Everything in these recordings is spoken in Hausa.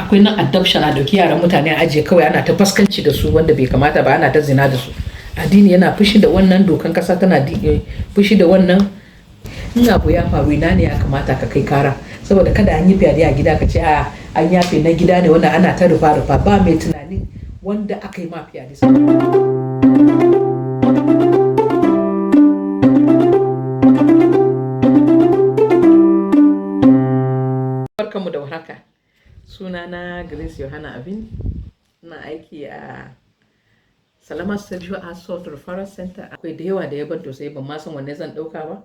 Akwai na adoption, a dauki yaran mutane a ajiye kawai, ana ta faskanci da su wanda bai kamata ba, ana ta zina da su. Addini yana fushi da wannan, dokan kasa tana fushi da wannan. In abu ya faru, ina ne ya kamata ka kai kara? Saboda kada an yi fyaɗe a gida ka ce a an yafe, na gida ne wannan, ana ta rufa rufa, ba mai tunanin wanda aka yi ma fyaɗe. Barkanmu da warhaka. Sunana Grace Yohana Abin. Ina aiki a Salama Sexual Assault Referral Center. Akwai da yawa da ya ban tausayi, ban ma san wanne zan ɗauka ba.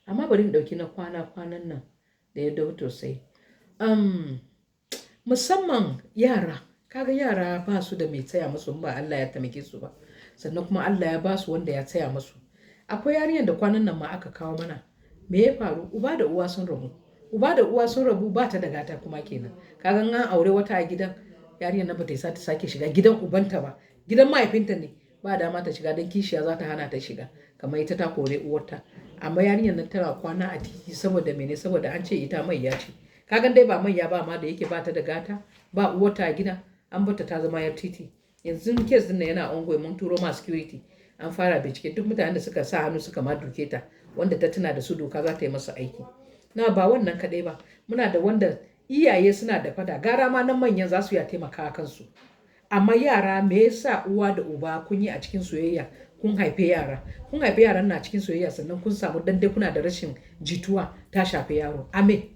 Amma bari in ɗauki na kwana-kwanan nan da ya dau tausayi. Musamman yara, kaga yara ba su da mai tsaya musu in ba Allah ya taimake su ba. Sannan kuma Allah ya ba su wanda ya tsaya musu. Akwai yarinyar da kwanan nan ma aka kawo mana. Me ya faru? Uba da uwa sun rabu. Uba da uwa sun rabu, ba ta da gata kuma kenan. Kaga in an aure wata a gidan, yarinyar nan ba ta isa ta sake shiga gidan ubanta ba. Gidan mahaifinta ne ba dama ta shiga don kishiya za ta hana ta shiga. Kamar ita ta kore uwarta. Amma yarinyar nan tana kwana a titi saboda mene? Saboda an ce ita mayya ce. Kagan dai ba mayya ba, amma da yake ba ta da gata, ba uwarta a gida, an barta ta zama 'yar titi. Yanzu case din nan yana ongoing, mun turo ma security. An fara bincike, duk mutanen da suka sa hannu suka ma duke ta, wanda ta tuna da su, doka za ta yi masa aiki. Na ba wannan kaɗai ba, muna da wanda iyaye suna da fada, gara ma nan manyan za su iya taimakawa kansu. Amma yara, me yasa uwa da uba kun yi a cikin soyayya, kun haife yara? Kun haife yaran na cikin soyayya, sannan kun samu dan dai kuna da rashin jituwa ta shafe yaro. Ame.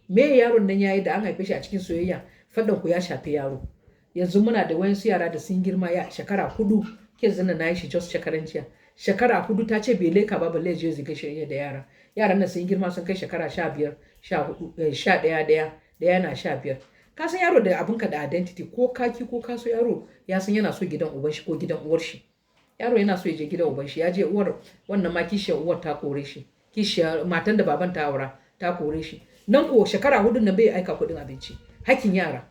Me yaron nan yayi da an haife shi a cikin soyayya, faɗan ku ya shafe yaro? Yanzu muna da wayansu yara da sun girma, ya shekara 4, case din nan na yi shi just shekaran jiya. Shekara 4 ta ce bai leka ba, balle ya je ya gaishe da yara. Yaran nan sun girma, sun kai shekara 15, 14, 11, ɗaya, ɗaya yana 15. Ka san yaro da abunka da identity, ko kaki ko ka so, yaro ya san yana so gidan uban shi ko gidan uwar shi. Yaro yana so ya je gidan uban shi, ya je, uwar wannan ma kishiyar uwar ta kore shi. Kishiyar matan da baban ta aura ta kore shi. Nan ko shekara hudun nan bai aika kuɗin abinci. Hakkin yara.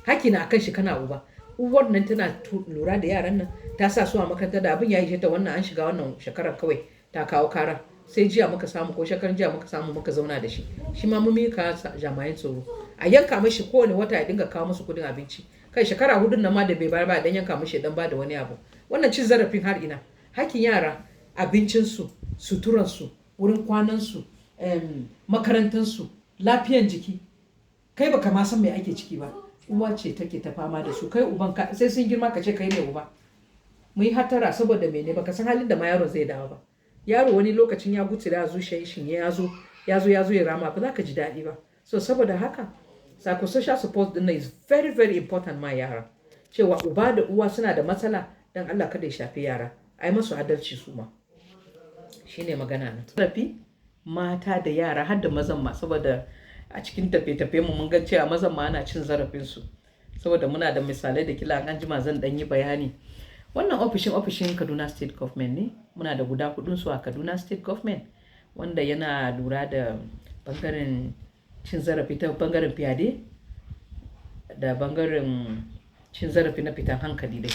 Hakki na akan shi kana uba. Uwar nan tana lura da yaran nan, ta sa su a makaranta, da abin ya ishe ta wannan, an shiga wannan shekarar kawai ta kawo kara. Sai jiya muka samu ko shekaran jiya muka samu muka zauna da shi. Shi ma mun mika jami'an tsaro. A yanka mashi kowane wata ya dinga kawo musu kuɗin abinci. Kai, shekara hudun nan ma da bai bayar ba, dan yanka mashi dan ba da wani abu. Wannan cin zarafin har ina? Hakkin yara, abincinsu, suturansu, wurin kwanansu, makarantansu, lafiyan jiki. Kai baka ma san me ake ciki ba. Uwa ce take ta fama da su. Kai uban ka sai sun girma ka ce kai ne uba. Mu yi hattara, saboda mene? Baka san halin da ma yaro zai dawo ba. Yaro wani lokacin ya gutsira zuciyar shi, ya zo ya zo ya zo ya rama, ba za ka ji daɗi ba. So saboda haka psychosocial support din nan is very very important ma yara. Cewa uba da uwa suna da matsala, dan Allah kada ya shafi yara. A yi masu adalci su ma. Shine magana na. Zarafi mata da yara, har da mazan ma, saboda a cikin tafe-tafe mu mun ga cewa mazan ma ana cin zarafin su. Saboda muna da misalai da kila an jima zan ɗan yi bayani. Wannan ofishin, ofishin Kaduna State Government ne. Muna da guda huɗun su a Kaduna State Government, wanda yana lura da bangaren cin zarafi ta bangaren fyaɗe da bangaren cin zarafi na fitan hankali dai.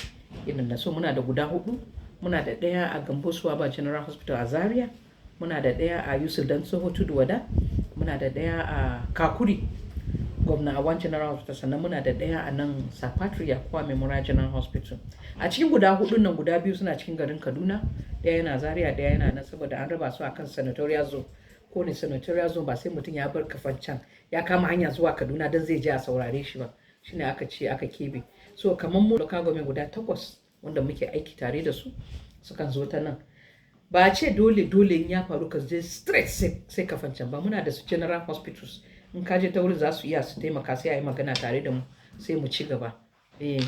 Irin na so muna da guda huɗu. Muna da ɗaya a Gambo Suwaba General Hospital a Zaria. Muna da ɗaya a Yusuf Dantsoho Tudu Wada. Muna da ɗaya a Kakuri, Gwamna Awan General Hospital. Sannan muna da ɗaya a nan Sir Patrick Yakowa Memorial General Hospital. A cikin guda huɗun nan, guda biyu suna cikin garin Kaduna. Ɗaya yana Zaria, ɗaya yana nan, saboda an raba su akan senatorial zone. Ko ne senatorial zone, ba sai mutum ya bar Kafancan ya kama hanya zuwa Kaduna don zai je a saurare shi ba. Shine aka ce aka keɓe. So kamar mu local government guda takwas wanda muke aiki tare da su, sukan zo ta nan. Ba a ce dole dole in ya faru ka je straight sai Kafancan ba. Muna da su general hospitals. In ka je ta wurin za su iya su taimaka, sai a yi magana tare da mu sai mu ci gaba. Eh,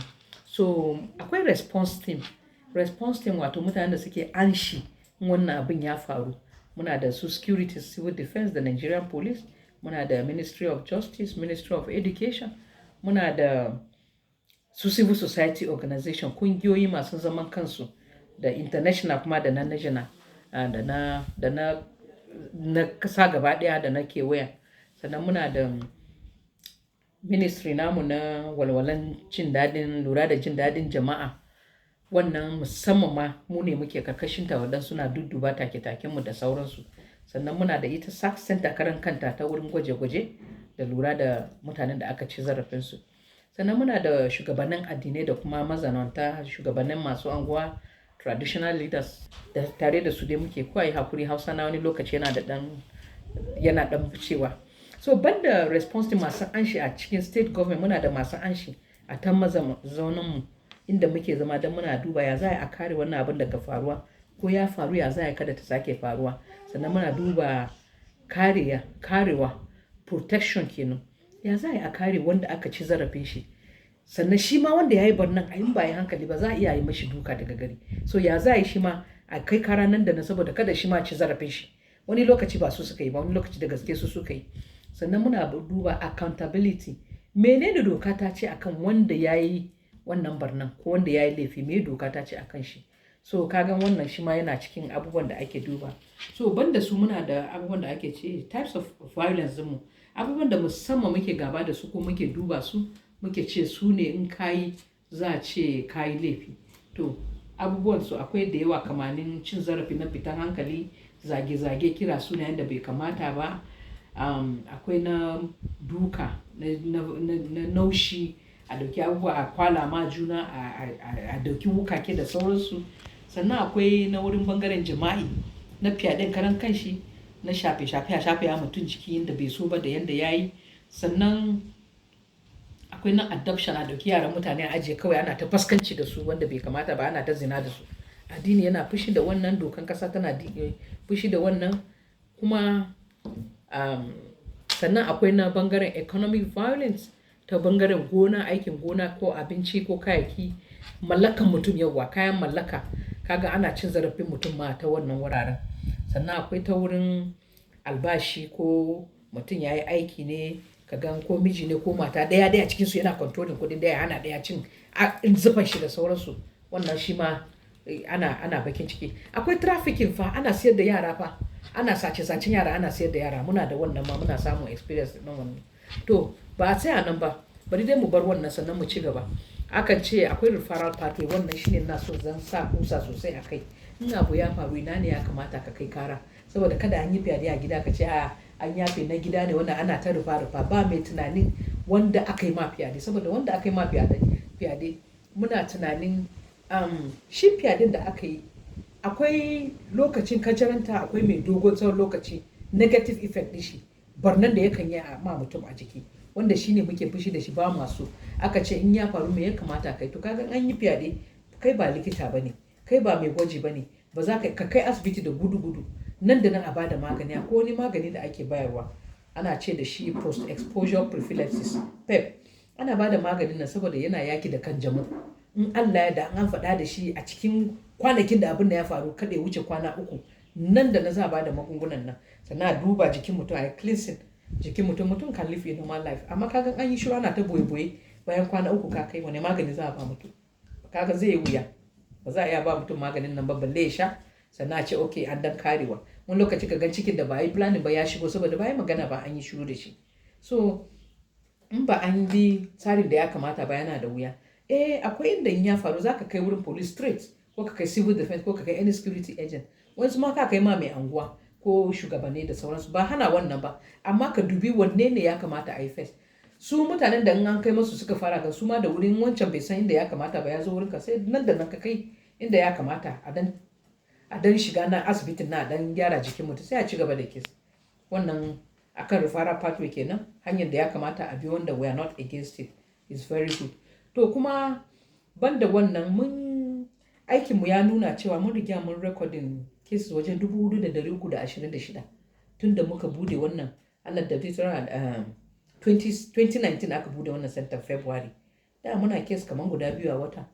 so akwai response team. Response team wato mutanen da suke anshi in wannan abin ya faru. Muna da su security, civil defense da Nigerian Police. Muna da Ministry of Justice, Ministry of Education. Muna da su civil society organization, kungiyoyi masu zaman kansu da international kuma da na national, da na kasa gaba ɗaya da na kewaya. Sannan muna da ministry namu na walwalan jin daɗin lura da jin daɗin jama'a. Wannan musamman ma mu ne muke karkashin ta, waɗansu suna dudduba take-taken mu da sauransu. Sannan muna da ita SAC Center karan kanta ta wurin gwaje-gwaje da lura da mutanen da aka ci zarafinsu. Sannan muna da shugabannin addinai da kuma mazananta, shugabannin masu anguwa, traditional leaders, da tare da su dai muke. Ko ayi hakuri, Hausa na wani lokaci yana dan ficewa. So banda response team masu anshi a cikin state government, muna da masu anshi a ta mazaunin mu inda muke zama, don muna duba ya za a kare wannan abin daga faruwa, ko ya faru ya za a kada ta sake faruwa. Sannan muna duba kariya, karewa, protection kenan, ya za a kare wanda aka ci zarafin shi. Sannan shi ma wanda ya yi barnan, a in ba yi hankali ba, za a iya yi mashi duka daga gari. So ya za a yi shi ma a kai kara nan da nan, saboda kada shi ma ci zarafin shi. Wani lokaci ba su suka yi ba, wani lokaci da gaske su suka yi. Sannan muna duba accountability. Menene doka ta ce akan wanda ya yi wannan barnan ko wanda ya yi laifi? Me doka ta ce akan shi? So kagan wannan shi ma yana cikin abubuwan da ake duba. So banda su, muna da abubuwan da ake ce types of violence mu, abubuwan da musamman muke gaba da su ko muke duba su, muke ce su ne in kayi za a ce kayi laifi. To abubuwan su akwai da yawa, kamanin cin zarafi na fitan hankali, zage-zage, kira sunayen da bai kamata ba, akwai na duka, na naushi, a dauki abubuwa a kwala ma juna, a dauki wukake da sauransu. Sannan akwai na wurin bangaren jima'i, na fyaɗen karan kanshi, na shafe-shafe, a shafe ya mutum jiki inda bai so ba da yanda ya yi. Sannan akwai na abduction, a dauki yaran mutane a ajiye kawai, ana ta faskanci da su wanda bai kamata ba, ana ta zina da su. Addini yana fushi da wannan, dokan kasa tana fushi da wannan kuma. Sannan akwai na bangaren economic violence, ta bangaren gona, aikin gona ko abinci ko kayayyaki mallakan mutum, yauwa, kayan mallaka. Kaga ana cin zarafin mutum ma ta wannan wuraren. Sannan akwai ta wurin albashi, ko mutum ya yi aiki ne, ka gan ko miji ne ko mata, ɗaya ɗaya cikinsu yana controlling kuɗin ɗaya, hana ɗaya cin zufan shi da sauransu. Wannan shi ma ana bakin ciki. Akwai trafficking fa, ana siyar da yara fa, ana sace sacen yara, ana siyar da yara. Muna da wannan ma, muna samun experience ɗin wannan. To ba a tsaya nan ba, bari dai mu bar wannan sannan mu ci gaba. Akan ce akwai referral pathway. Wannan shine ina so zan sa kusa sosai a kai. In abu ya faru, ina ne ya kamata ka kai kara? Saboda kada an yi fyaɗe a gida ka ce a an yafe, na gida ne wannan, ana ta rufa rufa, ba mai tunanin wanda aka yi ma fyaɗe. Saboda wanda aka yi ma fyaɗe, muna tunanin shi fyaɗen da aka yi, akwai lokacin kajaranta, akwai mai dogon tsawon lokaci, negative effect ɗin shi, barnan da yakan yi a ma mutum a jiki, wanda shi ne muke fushi da shi, ba masu. Aka ce in ya faru, me ya kamata kai? To kaga an yi fyaɗe, kai ba likita ba ne, kai ba mai gwaji ba ne, ba za ka kai asibiti da gudu gudu nan da nan a bada magani. Akwai wani magani da ake bayarwa, ana ce da shi post exposure prophylaxis, PEP. Ana bada maganin nan saboda yana yaki da kanjamau. In Allah ya da an faɗa da shi a cikin kwanakin da abin da ya faru, kada ya wuce kwana 3, nan da na za a bada magungunan nan. Sannan a duba jikin mutum, a yi cleansing jikin mutum, mutum can live a normal life. Amma kaga an yi shiru, ana ta boye boye, bayan kwana 3 ka kai, wani magani za a ba mutum? Kaga zai yi wuya, ba za a iya ba mutum maganin nan ba, balle ya sha sannan a ce okay, an dan karewa. Wani lokaci ka gan cikin da ba a yi planning ba ya shigo, saboda ba yi magana ba, an yi shiru da shi. So in ba an bi tsarin da ya kamata ba, yana da wuya. Eh, akwai inda in ya faru za ka kai wurin police straight, ko ka kai civil defense, ko ka kai any security agent, wasu ma ka kai ma mai anguwa ko shugabanni da sauransu. Ba hana wannan ba, amma ka dubi wanne ne ya kamata a yi first. Su mutanen da in an kai masu suka fara ga su ma da wurin wancan bai san inda ya kamata ba, ya zo wurinka, sai nan da nan ka kai inda ya kamata, a dan shiga na asibitin na, a dan gyara jikin mutum, sai a ci gaba da case. Wannan akan referral pathway kenan, hanyar da ya kamata a bi, wanda we are not against it, is very good. To kuma banda wannan, mun aikinmu ya nuna cewa mun riga mun recording cases wajen 4,326 tun da muka bude wannan. Allah da 2019 aka bude wannan center, February. Da muna case kamar guda biyu a wata,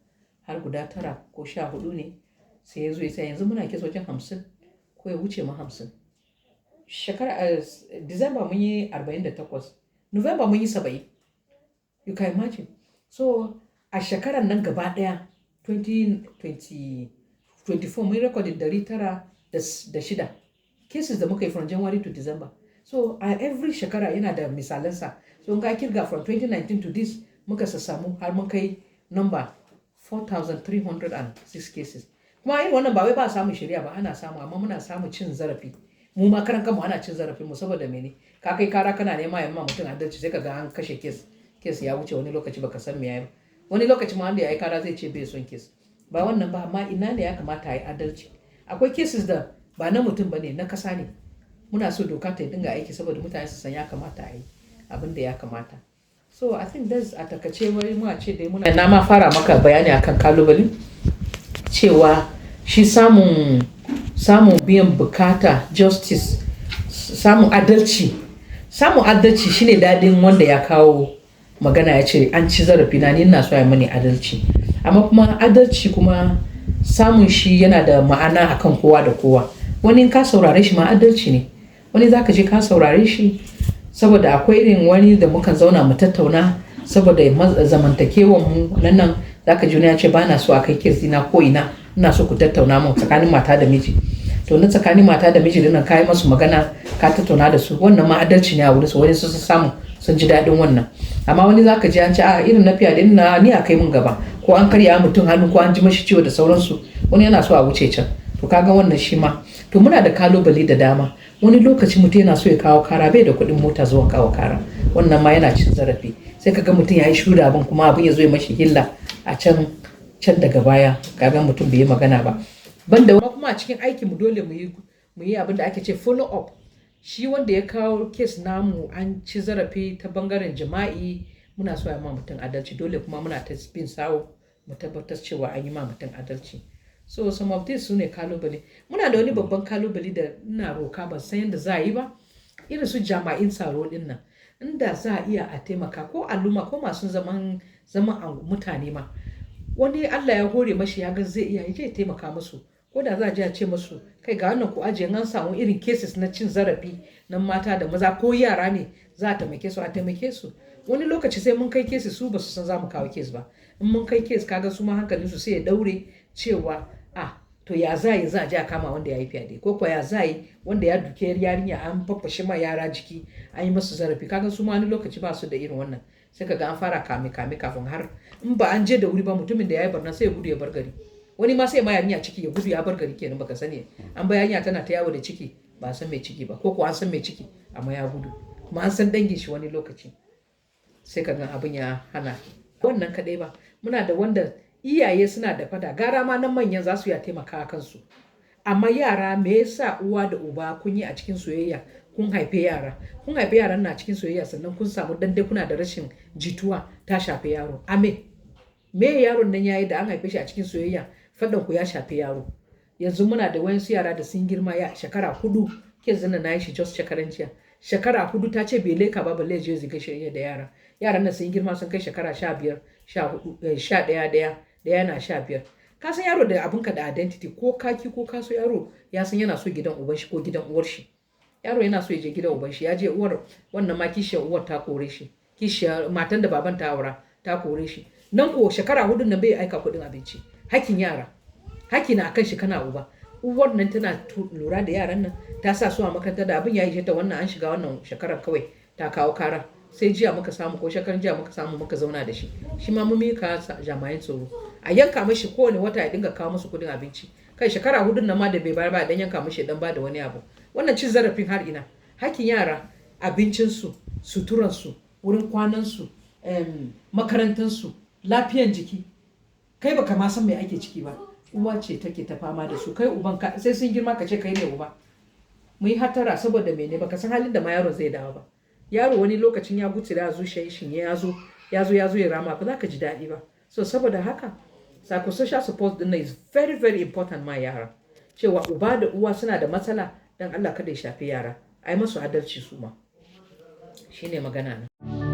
har guda tara ko 14 ne, sai ya zo ya yanzu muna case wajen 50 ko ya wuce ma 50. Shekara December mun yi 48, November mun yi 70, you can imagine. So a shekarar nan gaba daya, 2024, mun recording 906 cases da muka yi from January to December. So a every shekara yana da misalansa. So in ka kirga from 2019 to this, muka samu har mun kai number 4,306 cases. Kuma irin wannan ba wai ba samun shari'a ba, ana samu, amma muna samun cin zarafi. Mu ma karan kanmu ana cin zarafin mu. Saboda mene? Ka kai kara, kana nema yamma mutum adalci, sai ka ga an kashe case. Case ya wuce, wani lokaci baka san me yayi ba. Wani lokaci ma wanda ya yi kara zai ce bai son case. Ba wannan ba, amma ina ne ya kamata a yi adalci? Akwai cases da ba na mutum ba ne, na kasa ne. Muna so doka ta dinga aiki saboda mutane su san ya kamata a yi abin da ya kamata. So I think that's a takaice. Wai mu a ce dai muna, na ma fara maka bayani akan kalubale, cewa shi samun biyan bukata, justice, samun adalci. Samun adalci shine dadin wanda ya kawo magana, ya ce an ci zarafi na, ni ina so a yi mani adalci. Amma kuma adalci kuma samun shi yana da ma'ana akan kowa da kowa. Wani in ka saurare shi ma adalci ne. Wani zaka je ka saurare shi, saboda akwai irin wani da mukan zauna mu tattauna saboda zamantakewan mu nan. Nan zaka ji wani ya ce, "Ba na so a kai case dina ko ina, ina so ku tattauna mun tsakanin mata da miji." To, na tsakanin mata da miji dinnan, ka yi masu magana, ka tattauna da su, wannan ma adalci ne a wurin su. Wani su samu sun ji daɗin wannan. Amma wani zaka ji an ce, "A irin na fyaɗe na ni a kai mun gaba," ko an karya mutum hannu, ko an ji mashi ciwo da sauransu, wani yana so a wuce can. To, kaga wannan shi ma. To, muna da kalubale da dama. Wani lokaci mutum yana so ya kawo kara, bai da kuɗin mota zuwa kawo kara. Wannan ma yana cin zarafi. Sai kaga mutum ya yi shiru da abin, kuma abin ya zo ya mashi illa a can can daga baya. Kaga mutum bai yi magana ba. Banda kuma a cikin aikinmu, dole mu yi abin da ake ce follow up. Shi wanda ya kawo case namu, an ci zarafi ta bangaren jima'i, muna so a ma mutum adalci. Dole kuma muna ta bin sawu mu tabbatar cewa an yi ma mutum adalci. So some of these su ne kalubale. Muna da wani babban kalubale da ina roka, ban san yadda za a yi ba, irin su jama'in tsaro din nan, inda za a iya a taimaka, ko al'umma, ko masu zaman mutane ma. Wani Allah ya hore mashi, ya ga zai iya, ya je ya taimaka musu. Ko da za a je a ce musu, "Kai, ga wannan, ku ajiye, an samu irin cases na cin zarafi na mata da maza ko yara ne, za a taimake su," a taimake su. Wani lokaci sai mun kai cases, su ba su san za mu kawo case ba. In mun kai case, kaga su ma hankalin su sai ya daure cewa, "Ah, to ya za yi za a je a kama wanda ya yi fyaɗe?" Ko kuwa ya za yi wanda ya duke yarinya, an faffashe ma yara jiki, an yi masu zarafi? Kaga su ma wani lokaci ba su da irin wannan. Sai kaga an fara kame kame kafin har in ba an je da wuri ba, mutumin da ya yi barna sai ya gudu ya bar gari. Wani ma sai ma yarinya ciki, ya gudu ya bar gari kenan. Baka sani an ba yarinya tana ta yawo da ciki, ba san mai ciki ba, ko kuwa an san mai ciki amma ya gudu, kuma an san dangin shi. Wani lokaci sai ka ga abin ya hana wannan kaɗai ba. Muna da wanda iyaye suna da fada, gara ma nan manyan za su iya taimaka kansu, amma yara, me yasa uwa da uba kun yi a cikin soyayya, kun haife yara, kun haife yaran na cikin soyayya, sannan kun samu dande, kuna da rashin jituwa ta shafe yaro? Ame me yaron nan yayi da an haife shi a cikin soyayya, fadan ku ya shafe yaro? Yanzu muna da wayansu yara da sun girma, ya shekara 4. Ke zina na yi shi just shekaran jiya, shekara 4 ta ce bai leka ba, balle je ziga shi da yara. Yaran nan sun girma, sun kai shekara 15, 14, 11, ɗaya ɗaya na 15. Ka san yaro da abinka da identity, ko kaki ko kaso, yaro ya san yana so gidan uban shi ko gidan uwar shi. Yaro yana so ya je gidan uban shi, ya je, uwar wannan ma, kishiyar uwar ta kore shi, kishiyar matan da baban ta aura ta kore shi. Nan ko shekara 4 nan bai aika kuɗin abinci. Hakkin yara, hakki na akan shi. Kana uba, uwar nan tana lura da yaran nan, ta sa su a makaranta, da abin ya yi ta wannan, an shiga wannan shekarar kawai ta kawo kara. Sai jiya muka samu, ko shekaran jiya muka samu, muka zauna da shi. Shi ma mun mika jami'an tsaro, a yanka mashi kowane wata ya dinga kawo musu kudin abinci. Kai, shekara 4 nan ma da bai bayar ba, dan yanka mashi dan ba da wani abu. Wannan cin zarafin har ina? Hakkin yara, abincinsu, suturansu, wurin kwanansu, makarantansu, lafiyan jiki. Kai baka ma san me ake ciki ba, uwa ce take ta fama da su. Kai uban ka, sai sun girma ka ce kai ne uba. Mu yi hatara, saboda mene? Baka san halin da ma yaro zai dawo ba. Yaro wani lokacin ya gutsira zuciyar shi ne, ya zo ya rama, ba za ka ji daɗi ba. So saboda haka psychosocial support din is very very important ma yara. Cewa uba da uwa suna da matsala, dan Allah kada ya shafi yara, ai masu adalci su ma. Shine magana na.